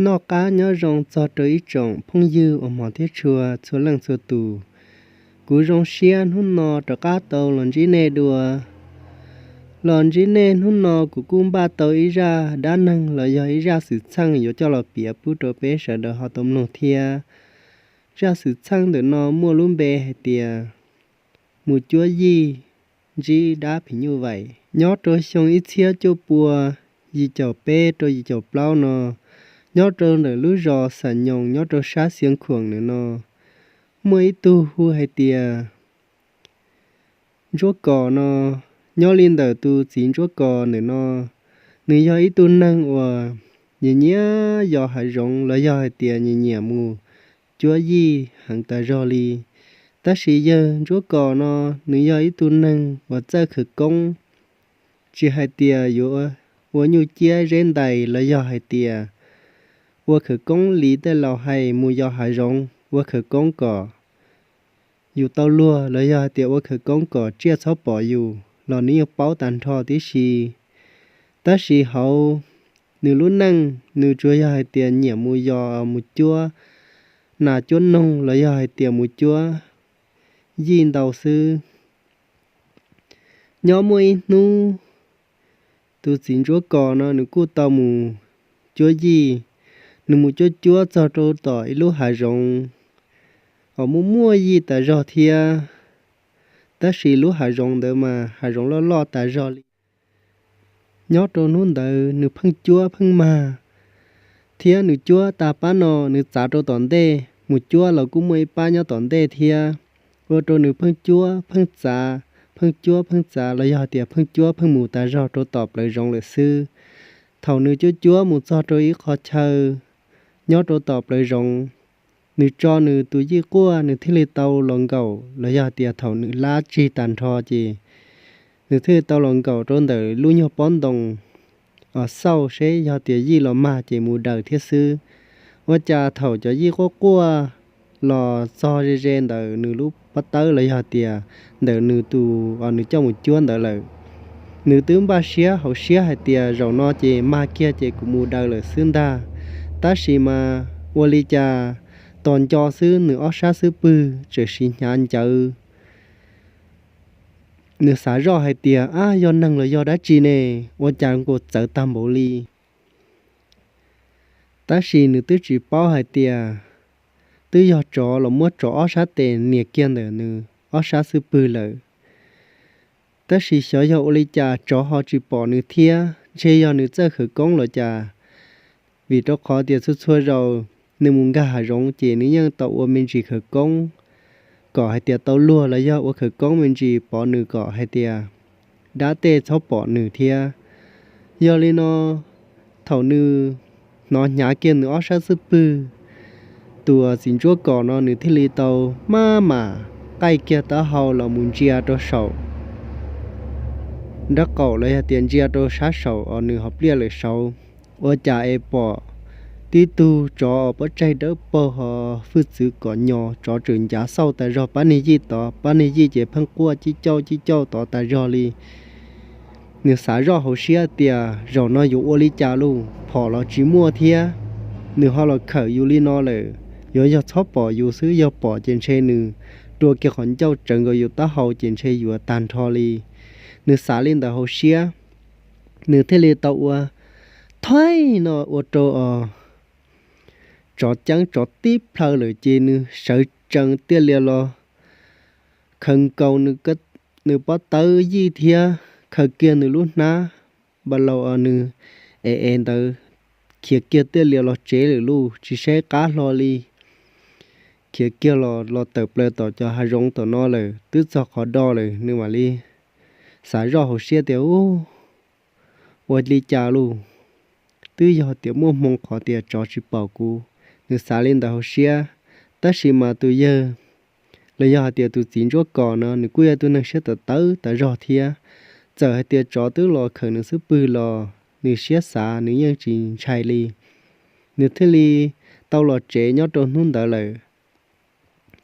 Noj qab nyob zoo txog rau ib tsoom phooj ywg uas hmov thiab tshua txhua leej txhua tus. Kuv zoo siab hnub no rov qab tau los ntsib nej dua. Los ntsib nej hnub no kuv kuj npaj tau ib zaj dab neeg los yog ib zaj xwm txheej yuav coj los piav pub rau peb sawv daws ho tau mloog thiab. Zaj xwm txheej ntawm no muaj lub npe hais tias mus cuab yij ntsib dab phim nyuj vais. Nyob rau xyoo ib txhiab cuaj pua yim caum peb rau yim caum plaub no, nyob rau ntawm lub zos Xam Nyoos nyob rau sab Xiav Khuam ntawm no, muaj ib tug hu hais tias Ntsuab Kos no. Nyob li ntawm tus txiv Ntsuab Kos ntawm no, nws yog ib tug neeg uas nyiam nyiam yos hav zoov los yog hais tias nyiam nyiam mus cuab yij heev tas zog li. Tab sis yawg Ntsuab Kos no, nws yog ib tug neeg uas txawj khawv koob, tsis hais tias yuav ua nyuj ciab zeb ntais los yog hais tias ua khawv koob li tej laus hais mus yos hav zoov ua khawv koob kom yus tau luag los yog hais tias ua khawv koob kom tsiaj txhob pom yus los nws yeej paub tag nrho tib si. Tab sis hauv nws lub neej nws tsuas yog hais tias nyiam mus yos mus cuab nas cuab noog los yog hais tias mus cuab yij ntau xwb. Nyob muaj ib hnub, tus txiv Ntsuab Kos no nws kuj tau mus cuab yij. Nws mus cuab cuab txog rau tom ib lub hav zoov uas muaj muaj yij tas zog thiab. Tab sis lub hav zoov ntawd mas hav zoov loj loj tas zog li. Nyob rau hnub ntawd nws pheej cuab pheej mag, thiab nws cuab tag pab no nws txav rau tom ntej, mus cuab los kuj muaj ib pab nyob tom ntej thiab, ua rau nws pheej cuab pheej txav, pheej cuab pheej txav los yog tias pheej cuab pheej mus tas zog rau tom plawv zoov lawm xwb. Thaum nws cuab cuab mus txog rau ib qho chaw nyob rau tom plawv zoov, nws tso nws tus yij quaj nws thiaj li tau los nkaum los yog tias thaum nws lab tsig tag nrho ces nws thiaj li tau los nkaum rau ntawm lub nyuag pob ntoo os, xauj seb yog tias yij los mag ces mus daws thiab xwb. Ua cas thaum cov yij quaj quaj los txog ze ze ntawm nws lub pob tawb los yog tias ntawm nws tus uas nws coj mus cuab ntawd lawm, nws twb npaj siab hauv siab hais tias zaum no ces mag kiag ces kuv mus daws lawm xwb ntag. Tab sis mas ua li cas tos nco xwb nws ob sab xub pwg tseem siv hnyav ncawv. Nws xav zoj hais tias ab yog neeg los yog dab tsi ne, ua cas nkaus txawv tag npaum li. Tab sis nws twb tsis paub hais tias twb yog tsov los muab tsov ob sab tes nias kiag ntawm nws ob sab xub pwg lawm. Tab sis xyov yog ua li cas tsov ho tsis pom nws thiab, ntshe yog nws txawj khawv koob los cas. Vim rau qhov tias txhua txhua zaus nws mus nkag hav zoov ces nws yeej tau ua me ntsis khawv koob kom hais tias tau luag los yog ua khawv koob me ntsis pov nws kom hais tias dab tej txhob pom nws thiab. Yog li no, thaum nws hnov hnyav kiag nws ob sab xub pwg, tus txiv ntsuab kos no nws thiaj li tau maj mam qaij kiag taub hau los mus ntsia rau saum nraub qaum los yog tias ntsia rau sab saum uas nws hauv pliaj lawm saud, ua cas es pom tib tug tsov uas pob tsaig dawb paug ho hwj txwv kom nyo, tsov tseem ncav xauj tas zog pab niag yij tod, pab niag yij ces pheej quaj cib cauj cib cauj tod tas zog li. Nws xav zoj hauv siab tias zaum no yuav ua li cas lauj, phom los tsis muaj thiab, nws ho los khawm yus li no lawm, yuav yog txhob pom yus xwb, yog pom ces ntshe nws rua kiag qhov ncauj tsawv nkaus yus taub hau ces ntshe yuav tag nrho li. Nws xav li ntawd hauv siab, nws thiaj li tau ua thaij no ua rau os tsov ceeb tsov tib plhaw lawm ces nws sawv tsees tiaj lias los khaws nkaus nws pob tawb yij thiab khaws kiag nws lub hnab npa laus uas nws ev ev ntawd khiav kiag tiaj lias los tsev lawm lauj, tsis saib qab hlo li. Khiav kiag los los tawm plaws tom cov hav zoov tom no lawm, twb txog qhov do lawm nws mam li xav zoj hauv siab tias ua li cas lauj, twb yog tias muaj hmoo qhov tias tsov tsis pom kuv. Nws xav li ntawd hauv siab, tab sis mas tus yawg los yog hais tias tus txiv ntsuab kos no nws kuj yog tus neeg siab tawv tawv tas zog thiab. Txawm hais tias tsov twb los khawm nws xub pwg los nws siab xav nws yeej tsis ntshai li. Nws thiaj li tau los tsev nyob rau hnub ntawd lawm.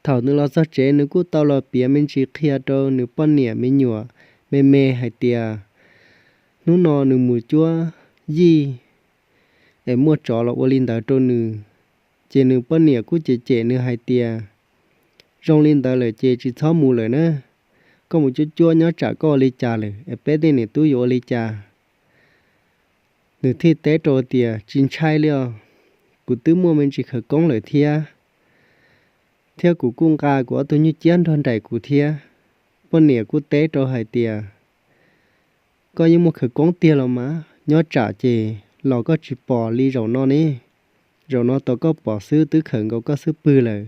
Thaum nws los txog tsev nws kuj tau los piav me ntsis qhia rau nws poj niam me nyuam me me hais tias hnub no nws mus cuab yij es muaj tsov los ua li ntawd rau nws. Ces nws poj niam kuj cem cem nws hais tias, zoo li ntawd lawm ces tsis txhob mus lawm na, koj mus cuab cuab nyob tsam koj ua li cas lawm es peb tej niam tub yuav ua li cas. Nws thiaj teb rau tias, tsis ntshai li os, kuv twb muaj me ntsis khawv koob lawm thiab, thiab kuv kuj nqa kuv ob tug nyuj ciab nrog nraim kuv thiab. Poj niam kuj teb rau hais tias, koj yeej muaj khawv koob tiag los mas, nyob tsam ces los koj tsis pom li zaum no ne. Zaum no tos koj pom xwb twb khawm nkaus koj xub pwg lawm.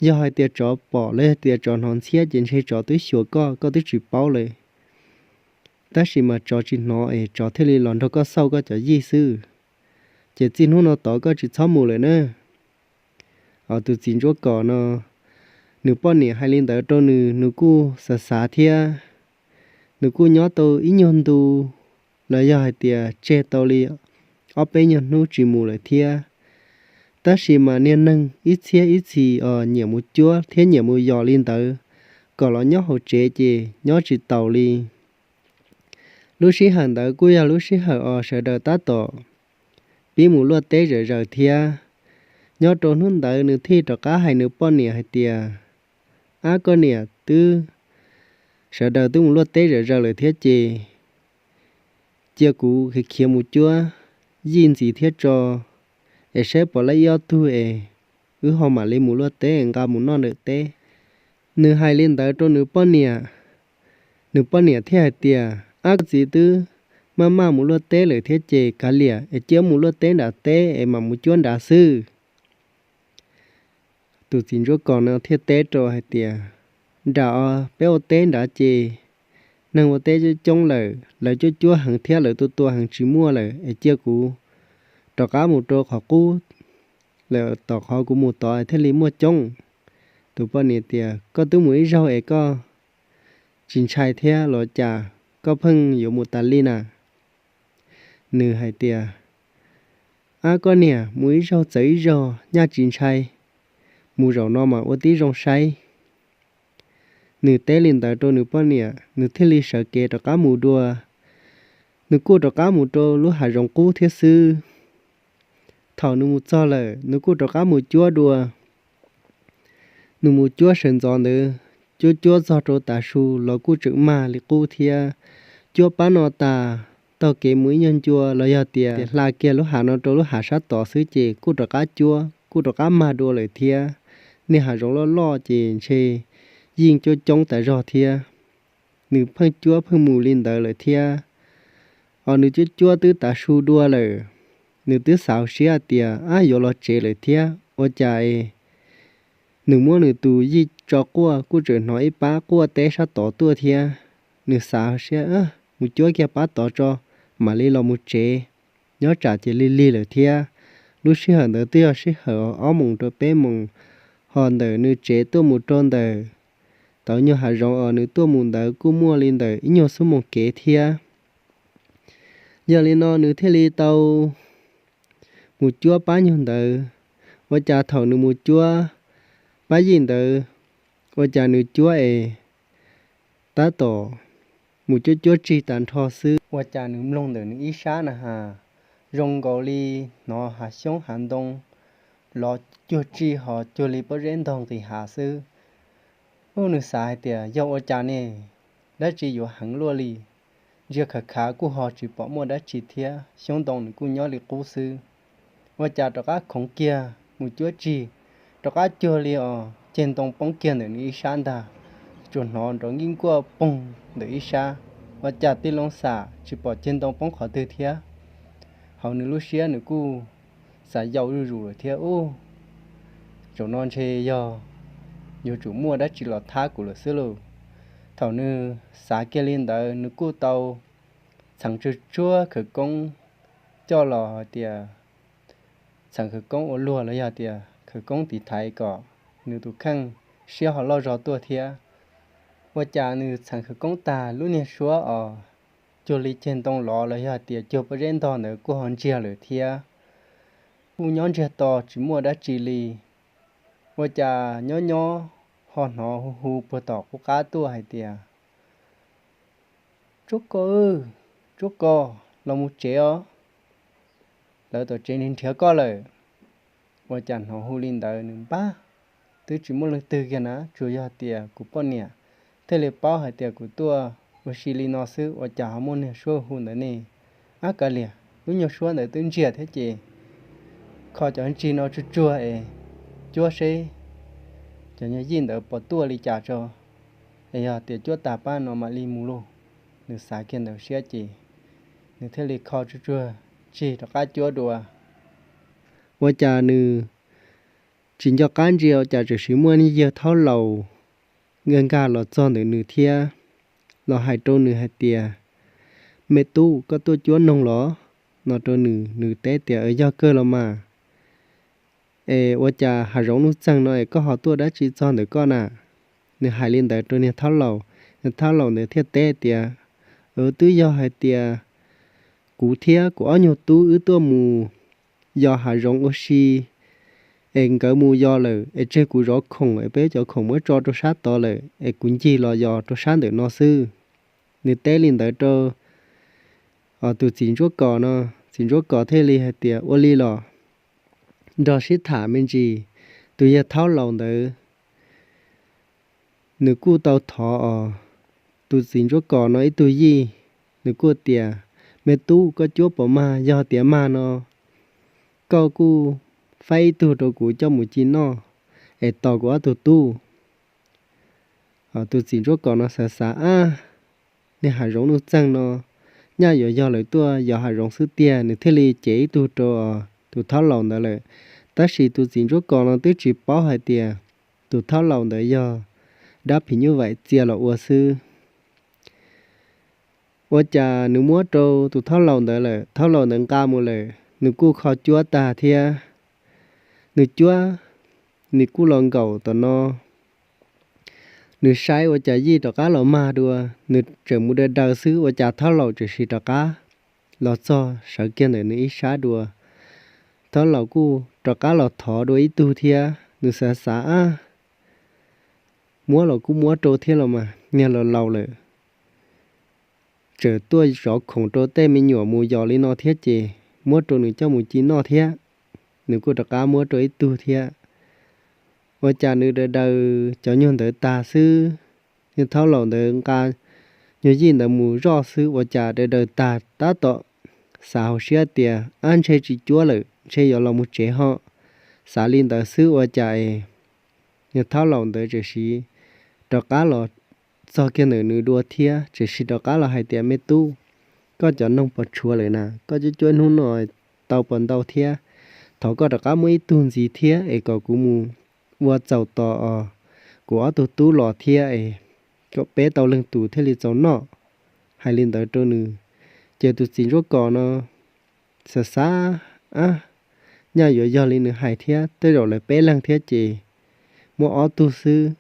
Yog hais tias tsov pom los yog tias tsov hnov ntxhiab ces ntshe tsov twb xyuas koj, koj twb tsis paub lawm. Tab sis mas tsov tsis hnov es tsov thiaj li los nrog koj xauj koj cov yij xwb. Ces txij hnub no tod koj tsis txhob mus lawm na. Tus txiv ntsuab kos no, nws poj niam hais li ntawd rau nws, nws kuj xav xav thiab. Nws kuj nyob tau ib nyuag ntu los yog hais tias tseg tau li ob peb nyuag hnub tsis mus lawm thiab. Tab sis mas niag neeg ib txhiab ib txhis os nyiam mus cuab thiab nyiam mus yos li ntawd, kom los nyob hauv tsev ces nyob tsis taus li. Lub sij hawm ntawd kuj yog lub sij hawm os sawv daws tab tom pib mus luaj teb zom zaws thiab. Nyob rau hnub ntawd nws thiaj rov qab hais nws poj niam hais tias, ab koj niam, twb sawv daws twb mus luaj teb zom zaws lawm thiab ces cia kuv khiav khiav mus cuab yij ntxiv thiab tso, es saib puas laib ib ob tug es wb ho mam li mus luaj teb nqa mus noj ntawm teb. Nws hais li ntawd rau nws poj niam, nws poj niam thiaj hais tias, ab koj txiv, twb maj maj mus luaj teb lawm thiab ces kav liam es cia wb mus luaj teb nram teb es mam mus cuab nrad xwb. Tus txiv ntsuab kos no thiaj teb rau hais tias, nram os peb ua teb nrad ces neeg ua teb coob coob lawm, lawv cuab cuab heev thiab lawv tua tua heev tsis muaj lawm es cia kuv rov qab mus rau qhov qub lawm, tom qhov kuv mus tod thiaj li muaj coob. Tus poj niam tias, koj twb mus ib zaug es koj tsis ntshai thiab los cas koj pheej yuav mus tas li na? Nws hais tias, ab koj niam, mus ib zaug txawv ib zaug nyaj tsis ntshai, mus zaum no mas ua tib zoo saib. Nws teb li ntawd rau nws poj niam, nws thiaj li sawv kev rov qab mus dua. Nws kuj rov qab mus rau lub hav zoov qub thiab xwb. Thaum nws mus txog lawm, nws kuj rov qab mus cuab dua. Nws mus cuab sawv ntxov ntawd, cuab cuab txog rau tav su los kuj tseem mag li qub thiab. Cuab pab no tas, taug kev mus ib nyuag ncua los yog tias hla kiag lub hav no rau lub hav sab tod xwb ces kuj rov qab cuab, kuj rov qab mag dua lawm thiab. Niag hav zoov loj loj ces ntshe yeej coob coob tas zog thiab. Nws pheej cuab pheej mus li ntawd lawm thiab. Os nws cuab cuab twb tav su dua lawm, nws twb xav hauv siab tias, ab, yuav los tsev lawm thiab ua cas es nws muab nws tus yij tso quaj kuj tseem hnov ib pab quaj teb sab tod tuaj thiab. Nws xav hauv siab, mus cuab kiag pab tod tso, mam li los mus tsev, nyob tsam ces lig lig lawm thiab. Lub sij hawm ntawd twb yog sij hawm ob moos rau peb moos, ho ntawm nws tsev tuaj mus rau ntawm tau nyuag hav zoov os nws tuaj mus ntawd kuj muaj li ntawm ib nyuag xuab moos kev thiab. Yog li no nws thiaj li tau mus cuab pab nyuag ntawd. Ua cas thaum nws mus cuab pab yij ntawd, ua cas nws cuab es tab tom mus cuab cuab tsig tag nrho xwb, ua cas nws mloog ntawm nws ib sab na has, zoo nkaus li hnov hav xyoob hav ntoo lov cuag tsig ho cuag li pob zeb ntog nqis hav xwb. Ub, nws xav hais tias yog ua cas ne, dab tsi yuav heev luaj li, ntsia khav khav kuj ho tsis pom muaj dab tsi thiab, xyoob ntoo nws kuj nyob li qub xwb. Ua cas rov qab khoov kiag mus cuab tsig, rov qab cuag li os ceg ntoo poob kiag ntawm nws ib sab ntag, tsuas hnov nrov nkuaj poog ntawm ib sab. Ua cas tij loo xam tsis pom ceg ntoo poob qhov twg thiab. Hauv nws lub siab nws kuj xav yau zuj zus lawm thiab ub, zaum no ntshe yog yuav tsum muaj dab tsi los thab kuv lawm xwb lauj. Thaum nws xav kiag li ntawd nws kuj tau txheev tsuag tsuag khawv koob coj los hais tias txheev khawv koob ua luag los yog tias khawv koob tiv thaiv kom nws tus kheej siab ho loj zog tuaj thiab. Ua cas nws txheev khawv koob tag lub niag suab os cuag li ceg ntoo lov los yog tias cuag pob zeb ntog ntawd kuj ho ntsiag lawm thiab. Kuj nyob ntsiag to tsis muaj dab tsi li. Ua cas nyob nyob ho hnov hu hu puag tom qub qab tuaj hais tias, Tsuab ko, Tsuab ko, los mus tsev os. ntawd tom tsev nrhiav koj lawm. Ua cas hnov hu li ntawd nws npab, twb tsis muaj leej twg kiag na, tsuas yog tias kuv poj niam thiaj li paub hais tias kuv tuaj ua si li no xwb, ua cas ho muaj niag suab hu ntawd ne? Ab kav liam, lub nyuag suab ntawd twb ntsiag thiab ces kho cov ntsig no tsuag tsuag es cuab seb cov nyuag yij ntawd puas tuaj li cas tso, es yog tias cuab tag pab no mam li mus lauj. Nws xav kiag ntawd siab ces nws thiaj li kho tsuag tsuag ntsig rov qab cuab dua. Ua cas nws tsis nco qab ntsia ua cas tseem siv muaj yawg thaub laus nkag nkag los txog ntawm nws thiab los hais rau nws hais tias, Me tub, koj tuaj cuab noog los? No rau nws, nws teb tias, Yog kawg los mas. Es ua cas hav zoov nuj txeeg no es koj ho tuaj dab tsi txog ntawm koj na? Nws hais li ntawd rau niag thaub laus, niag thaub laus ntawd thiaj teb tias, Twb yog hais tias kuv thiab kuv ob nyuag tub wb tuaj mus yos hav zoov ua si, es nkawd mus yos lawm es tseg kuv zov khoom es peb cov khoom muab tso rau sab tod lawm es kuv ncig los yos rau sab ntawm no xwb. Nws teb li ntawd rau tus txiv ntsuab kos no, txiv ntsuab kos thiaj li hais tias, Ua li los nrog sib tham me ntsis. Tus yawg thaub laus ntawd nws kuj tau thov os tus txiv ntsuab kos no ib tug yij, nws kuj tias, Me tub, koj cuab puas mag? Yog tias mag no, koj kuj faib ib tug rau kuv coj mus ci noj es tos kuv ob tug tub. Tus txiv ntsuab kos no xav xav, Ab, niag hav zoov nuj txeeg no nyaj yuav yog lawv tuaj yos hav zoov xwb tiag. Nws thiaj li cev ib tug rau tus thaub laus ntawd lawm. Tab sis tus txiv ntsuab kos no twb tsis paub hais tias tus thaub laus ntawd yog dab phim nyuj vaim txia los ua xwb. Ua cas nws muab rau tus thaub laus ntawd lawm, thaub laus ntawd nqa mus lawm, nws kuj kho cuab tag thiab. Nws cuab, nws kuj los nkaum tom no, nws saib ua cas yij rov qab los mag dua, nws tseem mus daws daws xwb ua cas thaub laus tseem sis rov qab los txog sawv kiag ntawm nws ib sab dua. Thaub laus kuj rov qab los thov dua ib tug thiab, nws xav xav, Ab, muab los kuj muab rau thiab los mas, niag laus laus lawm, tseem tuaj zov khoom rau tej me nyuam mus yos li no thiab ces muab rau nws coj mus ci noj thiab. Nws kuj rov qab muab rau ib tug thiab. Ua cas nws daws daws cov nyuag ntawd tag xwb, niag thaub laus ntawd nqa nyuag yij ntawd mus zoj xwb ua cas daws daws tag tab tom xav hauv siab tias, Ab, ntshe tsis cuab lawm, ntshe yuav los mus tsev ho. Xav li ntawd xwb ua cas es niag thaub laus ntawd tseem sis rov qab los txog kiag ntawm nws dua thiab, tseem sis rov qab los hais tias, Me tub, koj cov noog puas tshuav lawm na? Koj cuab cuab hnub no tau puas ntau thiab? Thov koj rov qab muab ib tug ntxiv thiab es kom kuv mus ua txaus tos kuv ob tug tub los thiab es kom peb tau leej tus thiaj li txaus noj. Hais li ntawd rau nws, ces tus txiv ntsuab kos no xav xav, Ab, nyaj yuav yog li nws hais thiab, tej zaum lawv peb leeg thiab ces muab ob tug xwb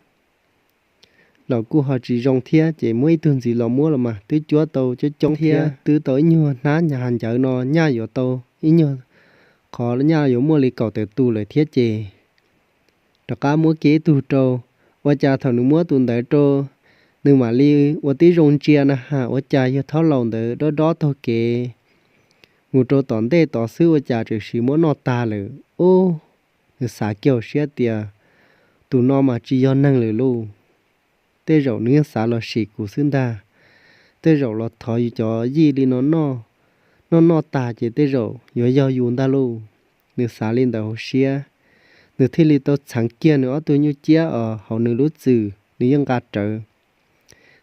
los kuj ho tsis zoo thiab, ces muab ib tug ntxiv los muab los mas twb cuab tau coob coob thiab, twb tau ib nyuag hnab nyaj ncawv no nyaj yuav tau ib nyuag qhov nyaj yuav muaj li kaum tawm tus lawm thiab ces rov qab muab kiag ib tug rau. Ua cas thaum nws muab tus ntawd rau, nws mam li ua tib zoo ntsia na has ua cas yawg thaub laus ntawd dob dob taug kev mus rau tom ntej tod xwb ua cas tseem sis muab noj tag lawm. Ub, nws xav kiag hauv siab tias, Tus no mas tsis yog neeg lawm lauj. Tej zaum nws yeej xav los sim kuv xwb ntag. Tej zaum los thov yus cov yij li no noj, noj noj tag ces tej zaum yuav yog yus ntag lauj. Nws xav li ntawd hauv siab, nws thiaj li tau txheev kiag nws ob tug nyuj ciab os hauv nws lub txwm nws yeej nqa rawv.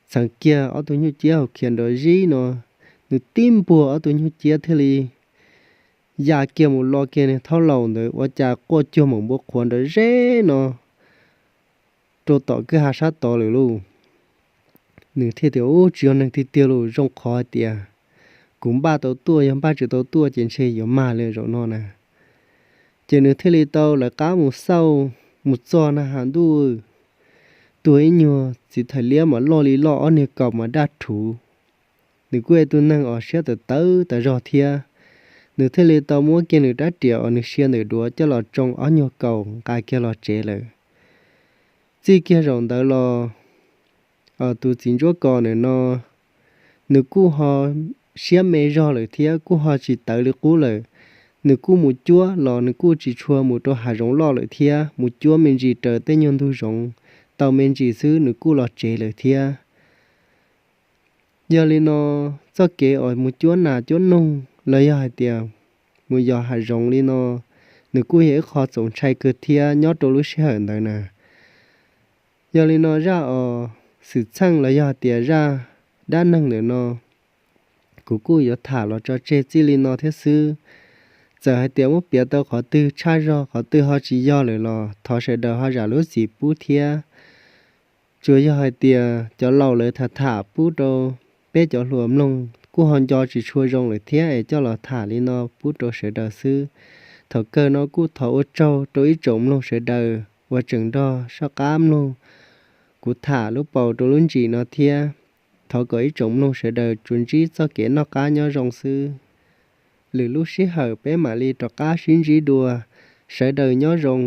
Txheev kiag ob tug nyuj ciab hauv khiav nrov zib no, nws tib npuag ob tug nyuj ciab thiaj li ya kiag mus lo kiag niag thaub laus ntawd ua cas quaj cuag maum npua qhuav nrov zeb no rau tom kwj ha sab tod lawm lauj. Nws thiaj tias, Ub, tsis yog neeg tiag tiag lauj, zoo qhov hais tias kuv npaj tau tuaj, yog npaj tsis tau tuaj ces ntshe yuav mag li zaum no na. Ces nws thiaj li tau lawv qab mus xauj, mus txog na has ntuj, tuag ib nyuag txiv thais liab mas loj li loj, ob niag kaus mas daj rhuv. Nws kuj yog tus neeg uas siab tawv tawv tas zog thiab. Nws thiaj li tau muab kiag nws rab riam uas nws sia ntawm duav coj los tsoo ob nyuag kaus nqa kiag los tsev lawm. Txij kiag zaum ntawd los tus txiv ntsuab kos ntawm no nws kuj ho siab me zog lawm thiab kuj ho tsis tawv li qub lawm. nws kuj mus cuab los nws kuj tsis tshua mus rau hav zoov loj lawm thiab, mus cuab me ntsis raws tej nyuag ntug zoov, tau me ntsis xwb nws kuj los tsev lawm thiab. Yog li no, txoj kev uas mus cuab nas cuab noog los yog hais tias mus yos hav zoov li no, nws kuj yog ib qho txaus ntshai kawg thiab nyob rau lub sij hawm ntawd na. Yog li no zaj uas xwm txheej los yog hais tias zaj dab neeg ntawm no, kuv kuj yuav tham los tso tseg txij li no thiab xwb. Txawm hais tias muab piav tau qhov twg tshaj zog qhov twg ho tsis yog lawm los thov sawv daws ho zam lub txim pub thiab. Tsuas yog hais tias cov laus lawv tham tham pub rau peb cov hluas mloog kuj ho nco tsis tshua zoo lawm thiab es coj los tham li no pub rau sawv daws xwb. Thaum kawg no kuj thov ua tsaug rau ib tsoom mloog sawv daws uas tseem nrog soj qab mloog kuv tham lub paus rau lub ntsis no thiab. Thov kom ib tsoom mloog sawv daws tsuas ntsib txoj kev noj qab nyob zoo xwb. Lwm lub sij hawm peb mam li rov qab sib ntsib dua. Sawv daws nyob zoo.